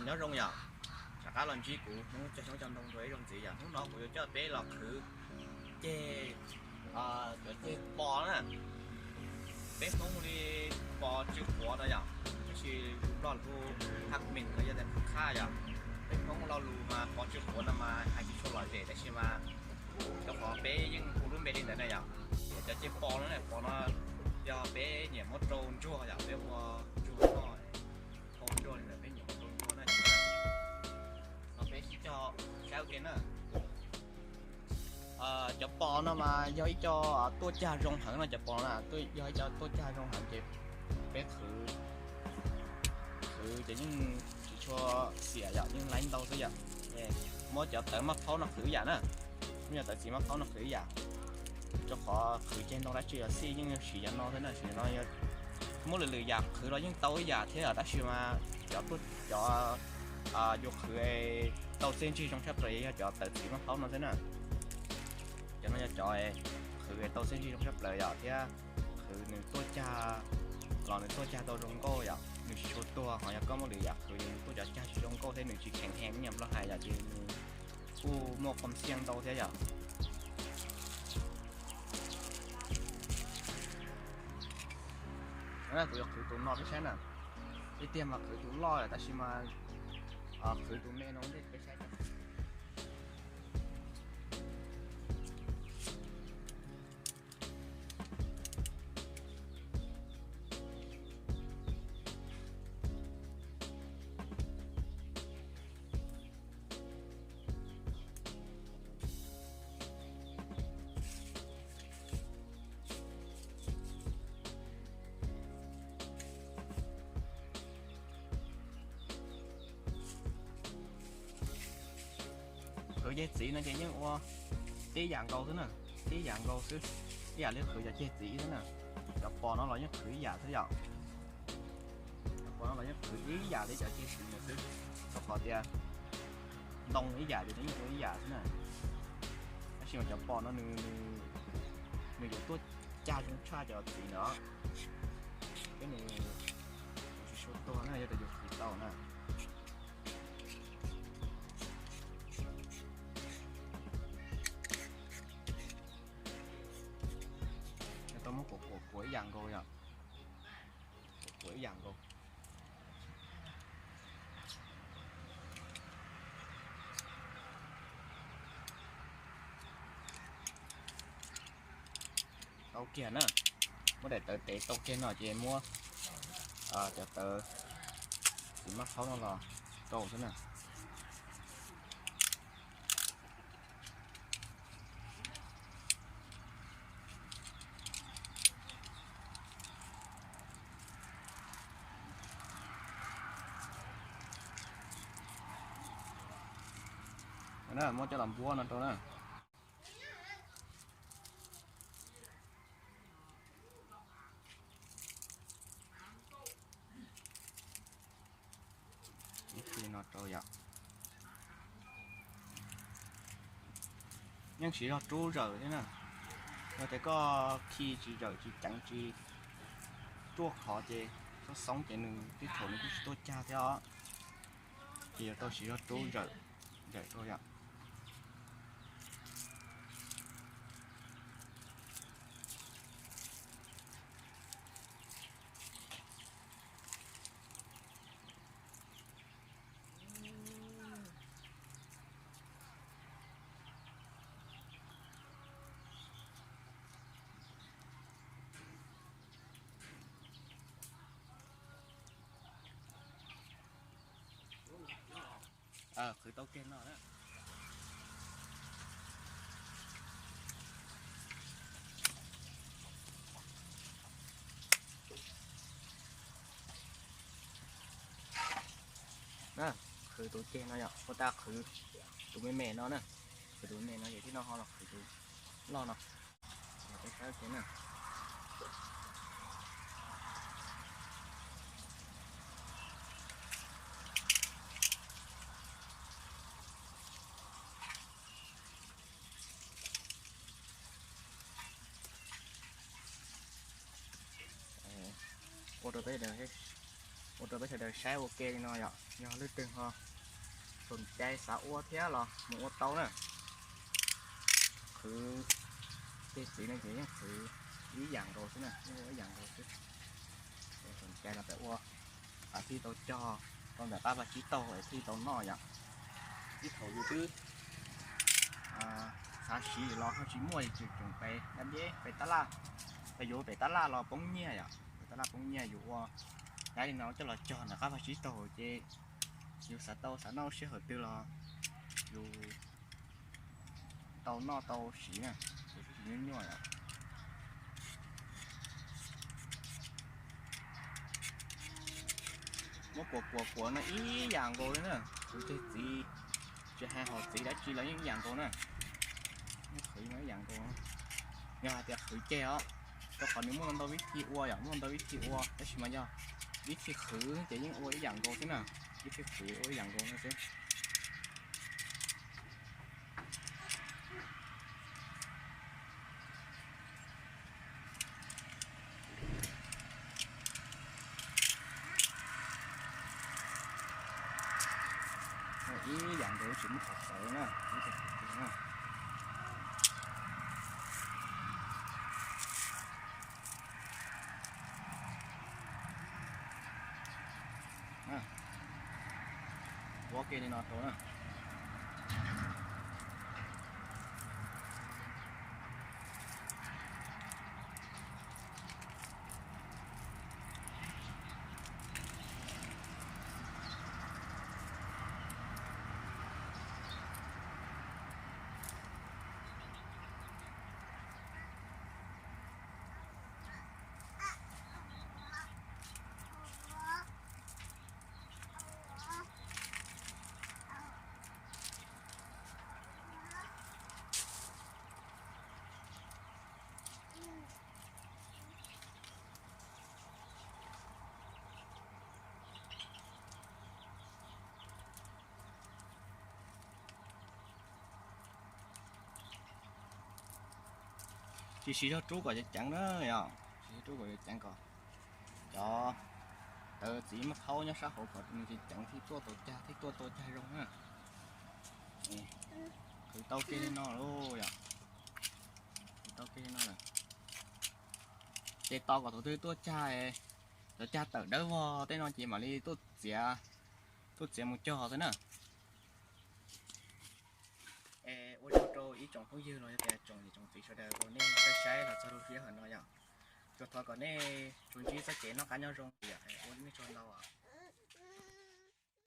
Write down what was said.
Nyob zoo yom, rov qab los ntsib kuv Hmoob cog xyoob cog ntoo rau ib zaug ntxiv yom. Hnub no kuv yuav coj peb los qhwv ceg, cov ceg pos na. Peb Hmoob li pos tsw quav no yom, tab sis lus Nplog hu haj meem los yog tias khaj yom. Peb Hmoob lo lus mas pos tsw quav no mas hais tsis tshua lom zem tab sis mas rau qhov peb yeej hu lub npe li ntawd na yom. Cov ceg pos no, pos no yog peb nyiam muab rau ntsuag yom, peb ua ntsuag noj, pos ntsuag li ntawd peb nyiam muab rau ntsuag na. No peb sib cog saib ua ke na. Cov pos no mas yog ib co tuaj cag zoo heev no, cov pos no yog ib co tuaj cag zoo heev ces peb qhwv, qhwv ces yeej tsis tshua xiam yom, yeej laib ntau xwb yom. Muab cov tawv maj phaub no qhwv ib yam na, muab cov tawv txiv maj phaub no qhwv ib yam, rau qhov qhwv ceg ntoo dab tsi los xij yeej siv cov no xwb na, siv cov no muab lwm lwm yam qhwv los yeej tau ib yam thiab yom, tab sis mas cov, cov yuav qhwv tau txiaj ntsig zoo tshaj plaws yog cov tawv txiv maj phaub no xwb na. Cov no yog cov qhwv tau txiaj ntsig zoo tshaj plaws yom, thiab qhwv nws tuaj cag los nws tuaj cag tau zoo nkauj yom, nws tsis tshua tuag, ho yog koj muab lwm yam qhwv nws tuaj cov cag tsis zoo nkauj thiab nws tsis kheev heev, nyuam Nplog hais yom, ces nws kuj muaj qhov xiaj ntau thiab yom. Kuv yuav qhwv tus no peb saib na, ib tiag mas qhwv tus loj lawm tab sis mas qhwv tus me no ntej peb saib. Qhwv ceg txiv no ces yeej ua tib yam nkaus xwb na, tib yam nkaus xwb, ib yam li qhwv cov ceg txiv xwb na. Cov pos no los yeej qhwv ib yam xwb yom. Cov pos no los yeej qhwv ib yam li cov ceg txiv ntawd xwb, rau qhov tias ntoo ib yam ces nws yeej ua ib yam xwb na. Tab sis mas cov pos no nws, nws yuav tuaj cag zoo tshaj cov txiv ntawd, thiab nws tsis tshua tuag na, yog tias yus qhwv tau na. Tau muab kuav kuav kuav ib yam nkaus yom, kuav ib yam nkaus. Tau kiag na, muab daim tawv tev tau kiag no ces muab cov tawv txiv maj phaub no los rau xwb na. Muab coj los npuab no rau na. Ib qho no rau yom. Yeej siv zog rub zawm thiab na. Yog tias koj khi tsis zawm tsis ceev tsis ruaj khov ces txhob xoob ces nws tib thaum nws kuj tsis tuaj cag thiab os. Ces yuav tau siv zog rub zawm, zawm rau yom. Qhwv tau kiag no na. Qhwv tus ceg no yom, ua tas qhwv tus me me no na. Qhwv tus me me no ces tib no ho los qhwv tus loj no. Peb saib kiag na. Ua rau peb daws thiab. Ua rau peb sawv daws saib ua ke li no yom, yog leej twg ho xoom cai xav ua thiab los mus ua tau na. Qhwv ceg txiv no ces yeej qhwv ib yam nkaus xwb na, yeej ua ib yam nkaus xwb. Xoom cai los peb ua, thiaj tau cog rau ntawm qab vaj tsib taug es thiaj tau noj yom. Ib thaum yus twb xav siv los ho tsis muaj, yus tseem pem dab deb pem tab laj, pem yus pem tab laj los poob nyiaj yom, pem tab laj poob nyiaj yus ua dab li no coj los cog ntawm qab vaj tsib taug ces yus xav tau xav noj lub sij hawm twg los yus tau noj tau siv na, tsis nyuaj nyuaj yom. Muab kuas kuas kuas no ib yam nkaus li na, qhwv ceg txiv, tsis hais hom txiv dab tsi los yeej ib yam nkaus na. Qhwv no ib yam nkaus, yog hais tias qhwv ceg os, rau qhov nws muaj ntau vib thi ua yom, muaj ntau vib thi ua, tab sis mas yog vib thi qhwv ces yeej ua ib yam nkaus xwb na, vib thi qhwv ua ib yam nkaus no xwb. Ib yam nkaus tsis muab qhov txawv na, ib tug qhov txawv na. Ua ke li no rau na. Tsis siv zog rub kom ceev ceev na, yog tsis siv zog rub kom ceev ceev kom cov tawv txiv maj phaub nyob sab hauv kom nws ceev ceev thiaj tuaj tau cag thiab tuaj tau cag zoo na. Qhwv tau kiag li no lauj yom. Qhwv tau kiag li no lawm. Ces tos kom thaum twg tuaj cag, cov cag tawm dawb vog tej no ces mam li tuaj txiav, tuaj txiav mus cog xwb na. Es ua tsaug rau ib tsoom phooj ywg los yog tias tsoom niam tsoom txiv sawv daws uas nej saib saib los txog lub sij hawm no yom. Tsuas thov kom nej tsuas ntsib txoj kev noj qab nyob zoo yom, ua nej tsaug ntau.